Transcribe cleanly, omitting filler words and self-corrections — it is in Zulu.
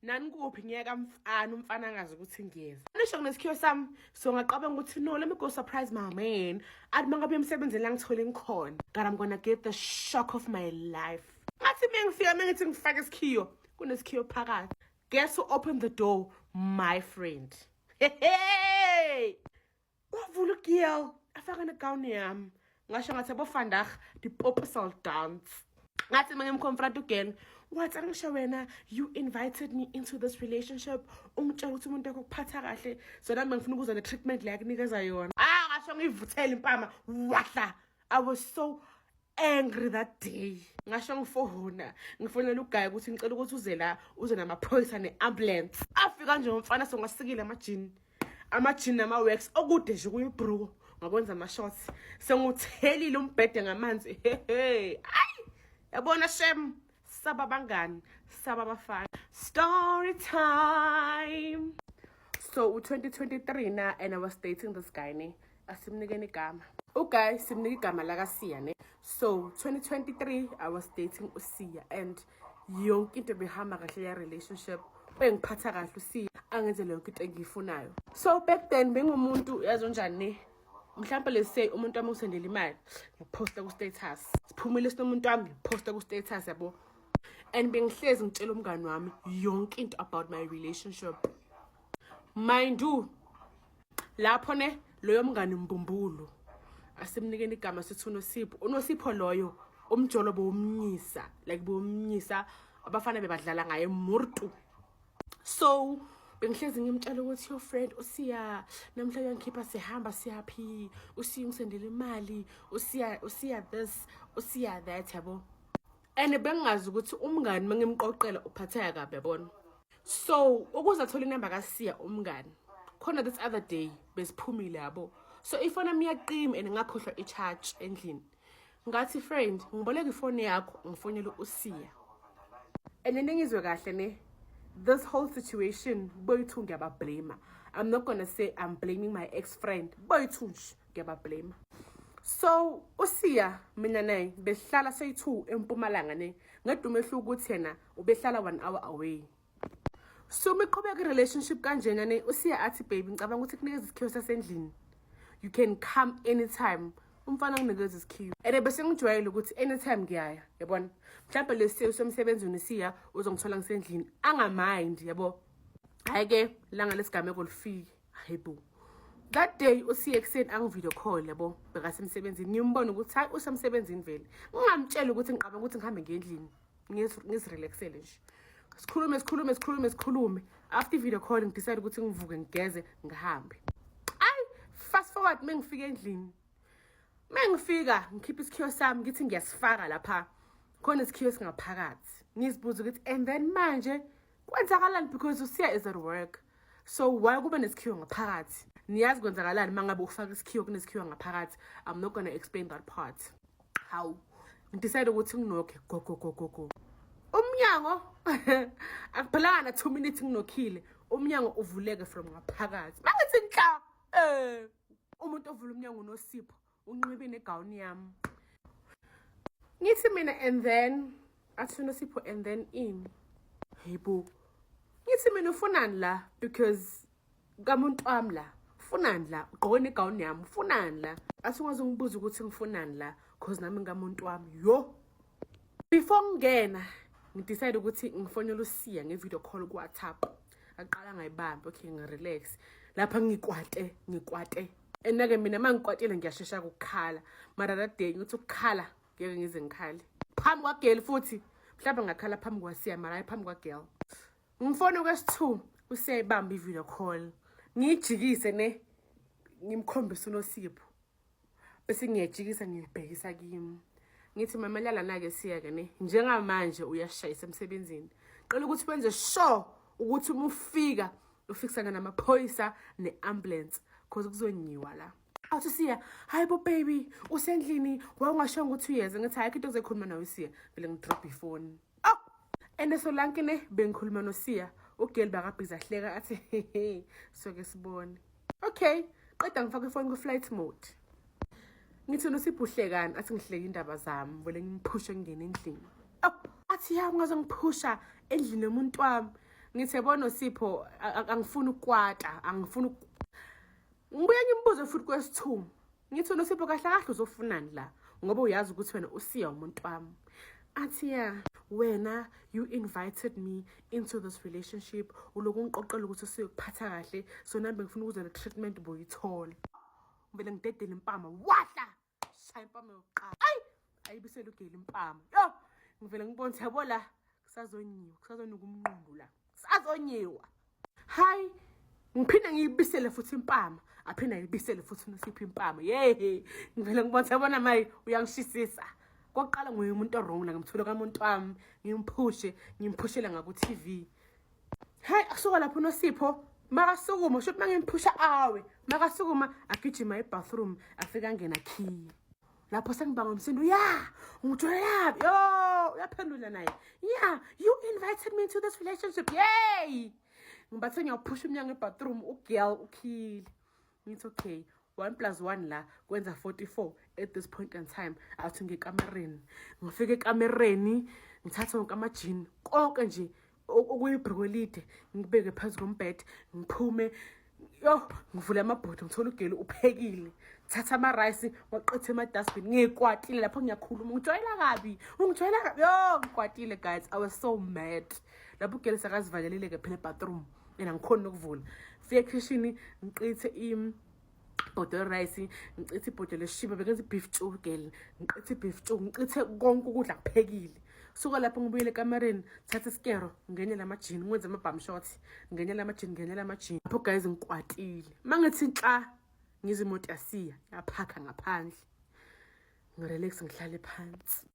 Nani kuphi ngiyeka mfana, umfana angazi ukuthi ngiyeza. Nisho kunesikhiyo sami, so ngaqabanga ukuthi no, let me go surprise my man. Athi mangabe emsebenzini la ngithole ngikhona. God, I'm gonna get the shock of my life. Ngathi mengifika, mengithi ngifake isikhiyo, kunesikhiyo phakathi. Guess who opened the door? My friend. Hey! Wavula ugirl, afaka negawuni yami. Ngasho ngathi yabo, vandag die poppe sal dans. Ngathi mangimconfront ugirl, wathi angisho wena, you invited me into this relationship, ungitshela ukuthi umuntu wakho kuphatha kahle, so nami ngifuna ukuza ne-treatment le akunikeza yona. Ah, ngasho ngiyivuthela impama wahla. I was so angry that day. Ngasho ngifona, ngifonela uguy ukuthi ngicela ukuthi uze la, uze namaphoyisa ne-ambulance. Afika nje umfana songasikile amajini, amajini nama-wax okude nje kuyibhruko, ngakwenza ama-shots, sengiwuthelile umbhede ngamanzi. Hehe, ayi, yabona shem, saba bangani, saba abafana. Story time. So u-2023 na, and I was dating this guy ne. Asimnikeni igama uguy, simnika igama lakaSiya ne. So 2023 I was dating uSiya and yonke into behamba kahle ya relationship, bengiphatha kahle uSiya, angenzele yonke into engiyifunayo. So back then bengumuntu yazi onjani ne, mhlawumbe let's say umuntu wami usendela imali, ngiphosta ku-status, siphumile sinomuntu wami, ngiphosta ku-status, yabo. And bengihlezi ngitshela umngani wami yonke into about my relationship. Mind you, lapho ne, loyo mngani mbumbulu, asimnikeni igama sithi uNosipho. UNosipho loyo, umjolo bowumnyisa, like bowumnyisa, abafana bebadlala ngaye murtu. So bengihlezi ngimtshela ukuthi your friend uSiya namhlanje uyangikhipha, sihamba siyaphi, uSiya ungisendela imali, uSiya, uSiya this, uSiya that, yabo. And bengingazi ukuthi umngani mangimqoqela uphatheka kabi, yabona. So ukuze athole inamba kaSiya umngani khona, this other day besiphumile, yabo, so ifoni yami iyaqima and ngakhohlwa i-charge endlini. Ngathi, "Friend, ngiboleka ifoni yakho ngifonele uSiya." And then ngizwe kahle ne, this whole situation boyithu ngiyabablame. I'm not gonna say I'm blaming my ex-friend, boyithu nje ngiyabablame. So uSiya mina naye besihlala soyi-two eMpumalanga ne, ngedwa umehluko ukuthi yena ubehlala 1 hour away. So uma iqhubeka i-relationship kanjena ne, uSiya athi, "Baby, ngicabanga ukuthi kunikeza isikhiyo sasendlini, you can come anytime." Umfana nginikeza isikhiyo and bese ngijwayele ukuthi anytime ngiyaya, yabona, mhlawumbe lesiyo usemsebenzini, uSiya uzongithola ngisendlini, angamind, yabo. Hhayi-ke, langa lesigameko lifike. Hayibo, that day uSiya ekuseni angivideo call, yabo, bekasemsebenzini. Ngimbone ukuthi hayi, usemsebenzini vele. Ngingamtsheli ukuthi ngicabanga ukuthi ngihambe ngendlini ngizirelaxele nje, sikhulume, sikhulume, sikhulume, sikhulume. After i-video call ngidecide ukuthi ngivuke, ngigeze, ngihambe. Ayi, fast forward, mengifika endlini, mengifika ngikhipha isikhiyo sami, ngithi ngiyasifaka lapha, khona isikhiyo singaphakathi. Ngizibuza ukuthi and then manje kwenzakalani, because uSiya is at work, so why kube nesikhiyo ngaphakathi? Niyazi kwenzakalani uma ngabe ufaka isikhiyo kunesikhiyo ngaphakathi. I'm not gonna explain that part. Hawu, ngidecide ukuthi nginokhe, go go go go go, umnyango. Akuphelanga na 2 minutes nginokhile, umnyango uvuleke from ngaphakathi. Mangithi nhla, umuntu ovula umnyango uNosipho, unxibe negawuni yami. Ngithi mina, "And then?" Athi uNosipho, "And then ini?" Hayibo, ngithi mina, "Ufunani la? Because kamuntu wami la, ufunani la? Ugqoke negawuni yami, ufunani la?" Athi, "Ungaze ungibuze ukuthi ngifunani la, cause nami ngamuntu wami." Yo, before ngingena ngidecide ukuthi ngifonele uSiya nge-video call ku-WhatsApp. Aqala ngayibambi. Okay, ngirelax lapha, ngikwate, ngikwate. And-ke mina uma ngikwatile ngiyashesha ukukhala, mara that day ngithi ukukhala ngeke ngize ngikhale phambi kwagirl futhi. Mhlawumbe ngakhala phambi kwaSiya, mara hayi phambi kwagirl. Ngifone kwesi-two, usiyayibamba i-video call. Ngiyijikise ne, ngimkhombise uNosipho, bese ngiyajikisa ngiyibhekisa kimi. Ngithi, "Mamelala na-ke Siya-ke ne, njengamanje uyashayisa emsebenzini, qela ukuthi wenze sure ukuthi uma ufika ufikisana namaphoyisa ne-ambulance, cause kuzonyiwa la." Athi Siya, "Hayi bo baby, usendlini, wawungashongo ukuthi uyeza." Ngithi, "Hayi, into kuzokhuluma nawe Siya." Vele ngidrop ifoni. Oh, and solanke ne bengikhuluma noSiya, ugirl bakabhizi ahleka, athi, "Hehe, soke sibone." Okay, qeda ngifaka ifoni ku-flight mode. Ngithi, "Nosipho, uhlekani?" Athi, "Ngihleka indaba zami." Vele ngimphushe ngingena endlini. Oh, athi, "Ya, ungaze ngiphusha endlini yomuntu wami." Ngithi, yabona Sipho, angifuni ukukwata, angifuni. Ngibuye ngimbuze futhi kwesithu, ngithi, uNosipho, kahle kahle uzofunani la, ngoba uyazi ukuthi wena usiya umuntu wami? Athi, ya, wena, you invited me into this relationship, uloku ungiqoqela ukuthi usiyokuphatha kahle, so nami ngifuna ukuza le treatment boyithola. Ngivele ngidedele impama, wahla, shaya impama yokuqala. Ayi, ayibisele ugele impama. Yo, ngivele ngibona ukuthi, yabo, la kusazonyiwa, kusazonuka umnqundu la, kusazonyiwa. Hayi, ngiphinde ngiyibisele futhi impama, aphinde ayibisele futhi uNosipho impama. Yehe, ngivele ngibona, yabona, mayi uyangishisisa. Kokuqala nguye umuntu o-wrong la, ngimthule kamuntu wami, ngimphushe, ngimphushela ngaku-TV. Hayi, asuka lapho uNosipho, makasukuma, sho ukuthi mangimphusha awe, makasukuma agijima e-bathroom, afike angena khiye. Lapho sengibanga umsindo, ya, ungijwayelaphi? Yo, uyaphendula naye, yeah, you invited me into this relationship. Yay, ngibathe ngiyawuphusha umnyango e-bathroom, u-girl ukhile. Ngithi, okay, 1 plus 1 la kwenza 44 at this point in time. Athi ngekamereni, ngifike ekamereni, ngithathe wonke amajini, konke nje okuyibhruku elide, ngibeke phezu kombhede, ngiphume. Yo, ngivule amabhodo, ngithola u-girl uphekile, thatha ama-rice waqethe ema-dustbin. Ngikwatile lapho, ngiyakhuluma, ungijwayela kabi, ungijwayela kabi. Yo, ngikwatile guys, I was so mad. Lapho u-girl sakazivalelile-ke phela e-bathroom and angikhoni nokuvula. Fike ekhishini, ngiqithe ibhodo le-rice, ngichithe ibhodo leshiba, bekenza i-beef stew girl, ngiqithe i-beef stew, ngichithe konke ukudla kuphekile. Suka lapho ngibuyele ekamereni, thatha isikero, ngenye lamajini, ngwenze ama-bum short, ngenye lamajini, ngenye lamajini. Lapho guys, ngikwatile. Uma ngithi nhla, ngizwe imoto yasiya yaphakha ngaphandle. Ngi-relax, ngihlale phansi.